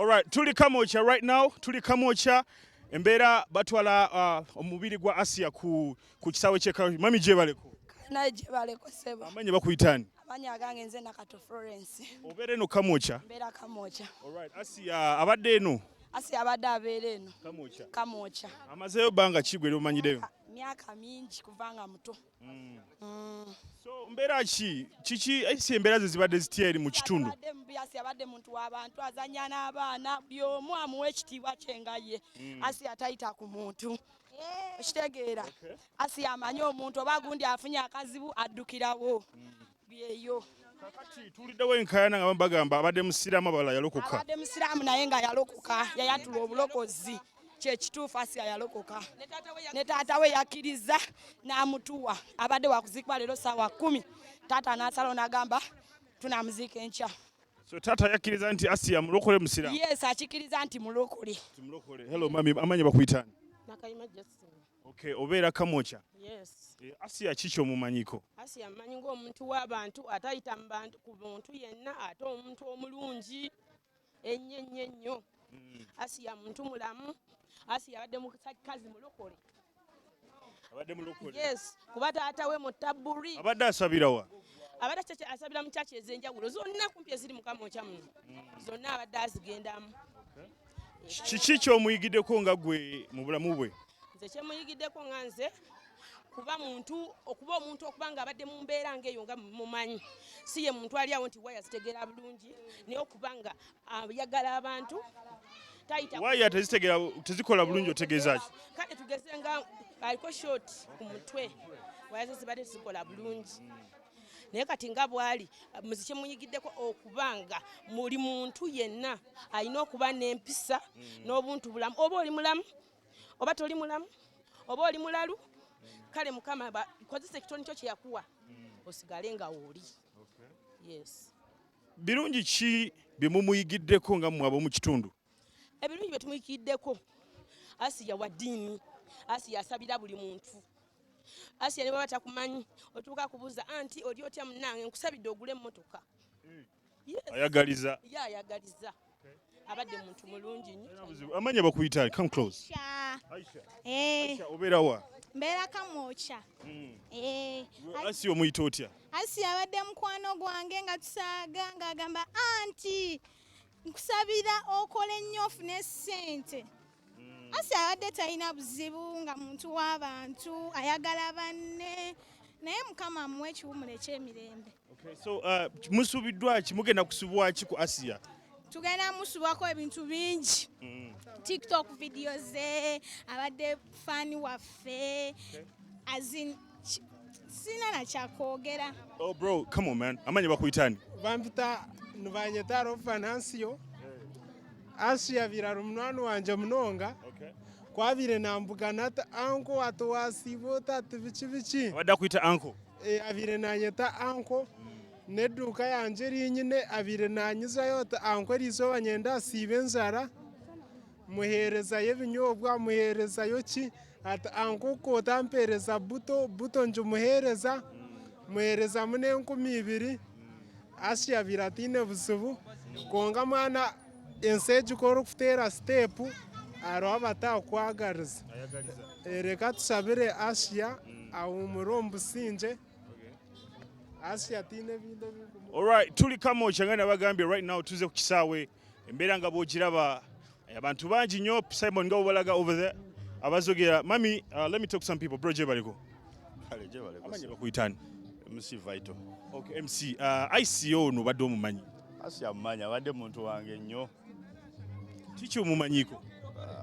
Alright, tuli Kamwokya right now, tuli Kamwokya. Embeera batwala omubiri gwa Asia ku kisaawe ky'e Mami, gyebaleko. Naye gyebaleko, ssebo. Amannya bakuyitaani? Amannya agange nze Nakato Florence. Obeera eno Kamwokya? Mbeera Kamwokya. Alright, Asia abadde eno? Asia abadde abeera eno. Kamwokya. Kamwokya. Amazeeyo bbanga ki gwe lyomanyireyo? Myaka mingi, kuva nga muto. So mbeera ki, kiki Asia, embeera ze zibadde zitya eri mu kitundu? Abadde mubi. Asia abadde muntu w'abantu, azanya n'abaana, buli omu amuwa ekitiibwa kye nga ye. Asia tayita ku muntu, okitegeera? Asia amanyi omuntu oba gundi afunye akazibu, addukirawo byeyo. Kakati tuwuliddewo enkaayana nga bagamba abadde musiraamu, abalala yalokoka. Abadde musiraamu naye nga yalokoka, yayatula obulokozi, kyekituufu. Asiya yalokoka ne taata we yakkiriza n'amutuwa. Abadde wakuziikibwa leero saawa 10, taata n'asalawo n'agamba tunamuziika enkya. So taata yakkiriza nti Asiya mulokole, musiraamu? Yes, akikkiriza nti mulokole. Mulokole. Hello mami, amannya bakuyitaani? Nakayima Justin. Okay, obeera Kamwokya? Yes. Eh, Asiya kiki omumanyiko? Asiya mmanyi ng'omuntu w'abantu, atayita mu bantu ku muntu yenna, ate omuntu omulungi ennyo ennyo ennyo. Asiya muntu mulamu. Asiya abadde mukazi mulokole. Abadde mulokole? Yes, kuba taata we mu taburi. Abadde asabirawa? Abadde asabira mu kyaki ez'enjawulo zonna kumpi eziri mu Kamwokya muno, zonna abadde azigendamu. Kiki kyomuyigiddeko nga gwe mu bulamu bwe? Nze kyemuyigiddeko nga nze, kuba muntu, okuba omuntu, okuba nga abadde mu mbeera ng'eyo nga mumanyi, si ye muntu ali awo nti waya zitegeera bulungi, naye okuba nga ayagala abantu, tayita. Waya tezitegera, tezikola bulungi, otegeeza ki? Kale tugeze nga aliko short ku mutwe, waya ze zibadde tezikola bulungi, naye kati nga bw'ali muzi, kyemuyigiddeko okuba nga buli muntu yenna alina okuba n'empisa n'obuntu bulamu, oba oli mulamu oba toli mulamu oba oli mulalu, kale Mukama kozesa ekitone kyo kye yakuwa osigale nga wooli. Yes. Birungi ki bye mumuyigiddeko nga mmwe ab'omu kitundu? Ebirungi bye tumuyigiddeko, Asiya wa ddiini. Asiya asabira buli muntu. Asiya ne baba takumanyi, otuuka kubuuza anti, "Oli otya munnange? Nkusabidde ogule emmotoka." Yes. Ayagaliza? Ye ayagaliza. Abadde muntu mulungi nnyo. Amannya bakuyita? Come close. Aisha. Aisha. Eh, Aisha, obeera wa? Mbeera Kamwokya. Eh, Asiya omuyita otya? Asiya abadde mukwano gwange, nga tusaaga ng'agamba anti, "Nkusabira okole nnyo ofune ssente." Asiya abadde talina buzibu, nga muntu w'abantu, ayagala banne, naye Mukama amuwe ekiwumulo eky'emirembe. Okay, so musuubiddwa ki, mugenda kusubwa ki ku Asiya? Tugenda musubwako ebintu bingi, TikTok video ze, abadde fan waffe. As in, sina nakyakwogera. Oh bro, come on man. Amannya bakuyitani? Bampita, nibanyeta Rofanansiyo. Asiya birara munywani wanje munonga. Kwabire nambugana ati, "Uncle," ati, "Wasiiba ota?" Ati, "Biki biki?" Abadde akuyita uncle? Eh, abire nanyeta uncle. N'edduuka yangye erinyine abire nanyizayo ati, "Uncle, eriizooba nyenda asiibe enjara." Muheerezayo ebinyobwa, muheerezayo ki, ati, "Uncle, kotampeereza buto buto." Ngimuheereza, muheerezamu n'2000. Asiya abire ataine buzibu, kwonka mwana, ensi egi ku orikuteera step, hariho abatakukwagariza. Eh, reka tushabire Asiya ahuumure omu busingye. Asiya ataine ebindi ebirikumu. Alright, tuli Kamwokya nga nabagambye. Right now tuze ku kisaawe, embeera nga bw'ogiraba, abantu bangi nnyo. Simon, nga bwobalaga over there abazogera. Mami, let me talk to some people. Bro, gye baliko. Kale gye baleko. Amannya bakuyitani? MC Vital. Okay, MC, Asiya ono obadde omumanyi? Asiya mumanyi, abadde muntu wange nnyo. Kiki omumanyiiko?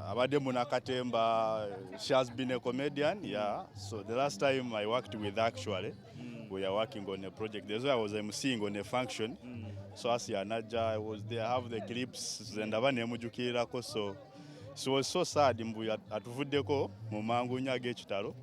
Abadde munakatemba. She has been a comedian, yeah. So the last time I worked with her, actually, we are working on a project. That's why I was MCing on a function. So Asiya najja, I was there, I have the clips, nze ndaba nemujukirirako. So she was so sad mbu atuvuddeko mu mangu nnyo ag'ekitalo.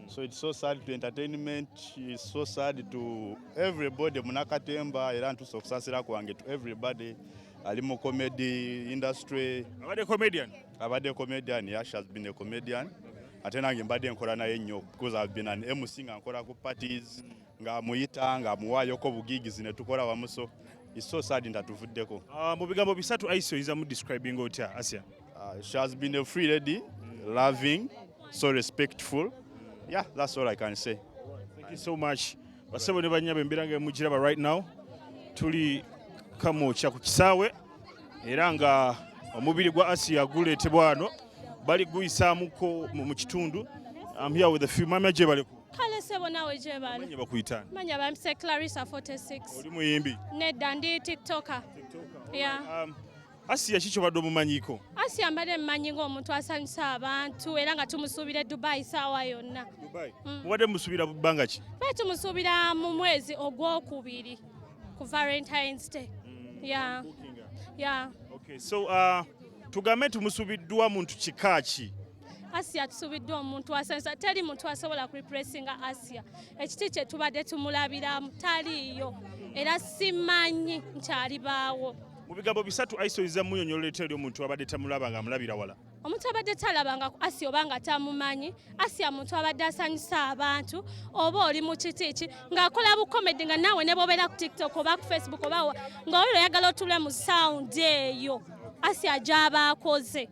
So it's so sad to entertainment, it's so sad to everybody munakatemba, era ntuusa okusaasira kwange to everybody ali mu comedy industry. Abadde comedian? Abadde comedian, yeah, she has been a comedian. Ate nange mbadde nkola naye nnyo because I've been an MC, nga nkola ku parties, nga muyita, nga muwaayoko bugigizi ne tukola wamu, so It's so sad nti atuvuddeko. Mu bigambo bisatu, Asia oyinza mu describing otya Asia? She has been a free lady, loving, so respectful. Yeah, that's all I can say. Thank you so much. Basebo ne bannyabo, embeera nga mugiraba right now, tuli Kamwokya ku kisaawe era nga omubiri gwa Asia guleetebwa wano, bali guyisaamuko mu kitundu. I'm here with a few. Mama, gye baleku. Kale sebo, naawe gyebale. Manya bakuyitaani? Manya bampise Clarissa 46. Oli muyimbi? Nedda, ndi TikToker, yeah. Asia ki kyobadde omumanyiiko? Asia mbadde mmanyi ng'omuntu asanyusa abantu era nga tumusuubira e Dubai saawa yonna. Mubadde musuubira bbanga ki? Bae tumusuubira mu mwezi ogwokubiri ku Valentines Day, yeah. Okay, so tugambe nti musuubiddwa muntu kika ki? Asia tusuubiddwa omuntu asanyusa. Teri muntu asobola kureplacinga Asia. Ekiti kye tubadde tumulabiramu taliiyo era simanyi nkyalibaawo. Mu bigambo bisatu, Asia oyinza munyonyolera eri omuntu abadde tamulaba nga amulabira wala? Omuntu abadde talabanga ku Asia oba nga tamumanyi, Asia muntu abadde asanyusa abantu. Oba oli mu kiti ki ng'akola bucomedy, nga naawe ne bw'obeera ku TikTok oba ku Facebook oba ng'oliro oyagala otule mu sound eyo Asia gy'aba akoze.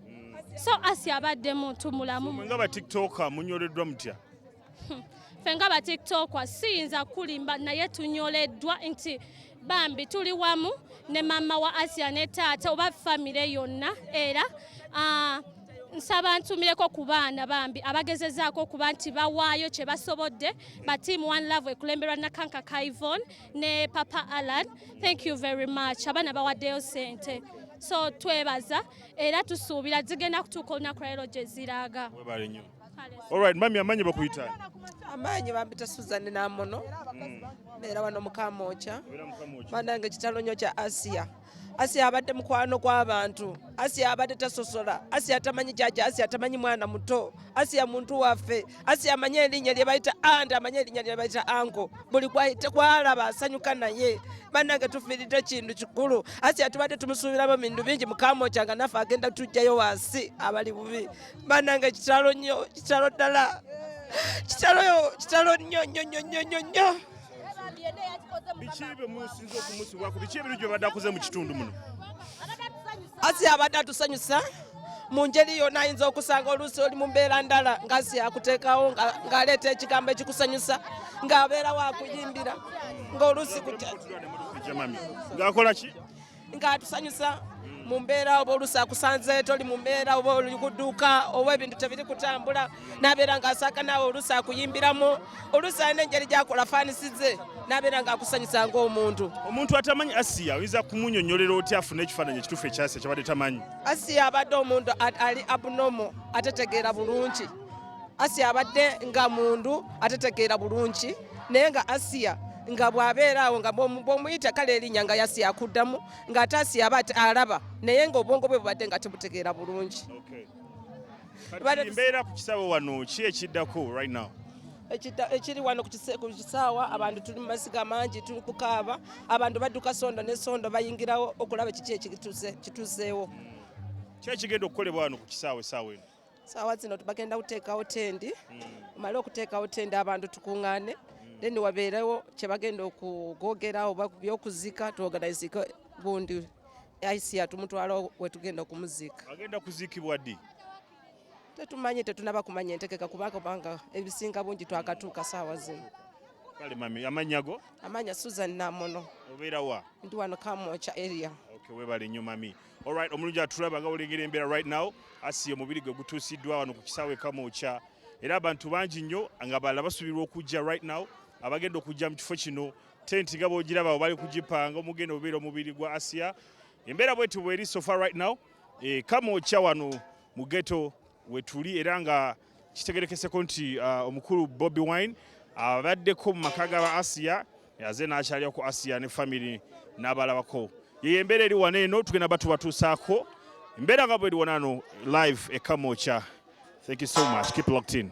So Asia abadde muntu mulamu. Mwe nga batiktoka munyoleddwa mutya? Ffe nga batiktoka siyinza kulimba, naye tunyoleddwa nti bambi tuli wamu ne mama wa Asia ne taata oba famire yonna. Era nsaba ntumireko ku baana bambi abagezezaako okuba nti bawaayo kye basobodde, ba team One Love ekulemberwa Nakanka Kaivon ne Papa Alan. Thank you very much. Abaana bawaddeyo sente, so twebaza era tusuubira zigenda kutuuka olunaku lwaleero gye ziraga. Webale nnyo. Alright, mami, amanyi bakuyita? Amaanyi bampita Suzan Namono, mbeera wano Mukamwokya. Banange, kitalo nnyo kya Asiya. Asiya abadde mukwano gw'abantu. Asiya abadde tasosola. Asiya tamanyi jjajja. Asiya tamanyi mwana muto. Asiya muntu waffe. Asiya amanyi erinnya lye bayita auntie, amanyi erinnya lye bayita uncle. Buli gwalaba asanyuka. Naye bannange, tufiiridde kintu kikulu. Asiya tubadde tumusuubiramu bintu bingi. Mukamwokya nga naffe agenda tujjayo wansi abali bubi. Bannange, kitalo nnyo, kitalo ddala, kitalo, kitalo nnyo nnyo nnyo nnyo nnyo nnyo. Biki bye musinza okumusibwako? Biki ebirungi bye badde akoze mu kitundu muno? Asiya abadde atusanyusa mu ngeri yonna. Ayinza okusanga oluusi oli mu mbeera ndala nga Asiya akuteekawo ng'aleeta ekigambo ekikusanyusa, ng'abeerawo akuyimbira, ng'oluusi kutya. Ejja mami ng'akola ki? Ng'atusanyusa mu mbeera, oba oluusi akusanze toli mu mbeera, oba oli ku dduuka, oba ebintu tebiri kutambula, n'abeera ng'asaaka naawe. Oluusi akuyimbiramu, oluusi alina engeri gy'akola faanisize n'abeera ng'akusanyusa ng'omuntu. Omuntu atamanyi Asiya oyinza kumunyonyolera otya afune ekifaananyi ekituufu ekya Asiya kyabadde tamanyi? Asiya abadde omuntu ali abnormal, atetegeera bulungi. Asiya abadde nga muntu atetegeera bulungi, naye nga Asiya nga bw'abeera awo nga bw'omuyita kale erinnya nga Asiya akuddamu, ng'ate Asiya aba alaba, naye ng'obwongo bwe bubadde nga tebutegeera bulungi. Kati mbeera ku kisaawe wano, ki ekiddako right now? Ekiri wano ku kisaawa, abantu tuli mu masiga mangi, tuli kukaaba. Abantu badduka sondo ne sondo bayingirawo okulaba kiki ekituuseewo. Ki ekigenda okukolebwa wano ku kisaawe essaawa eno? Saawa zino bagenda kuteekawo tendi. Omale okuteekawo tendi, abantu tukuŋŋaane, then wabeerewo kye bagenda okugogera oba ku byokuzika, tuorganizike gundi Asiya tumutwala wetugenda okumuziika. Agenda kuziikibwa ddi? Tetumanyi, tetunaba kumanya entegeka kubanga ebisinga bungi twakatuuka saawa zino. Kale mami, amannya go? Amanya Susan Namono. Obeera wa? Ndi wano Kamwokya area. Okay, webale nnyo mami. Alright, omulungi atulaba, nga olengera embeera right now, Asiya omubiri gwe gutuusiddwa wano ku kisaawe Kamwokya era abantu bangi nnyo nga balala basuubirwa okujja right now, abagenda okujja mu kifo kino. Tenti nga bw'ogiraba bali kugipanga omugenda obeera omubiri gwa Asiya. Embeera bweti bweri so far right now Kamwokya wano mu ghetto wetuli, era nga kitegerekeseko nti omukulu Bobi Wine abaddeko mu maka g'aba Asiya, aze n'akyalira ku Asiya ne family n'abalabako. Yeyo embeera eri wano eno, tugenda batubatuusaako embeera nga bweri wano ano live e Kamwokya. Thank you so much, keep locked in.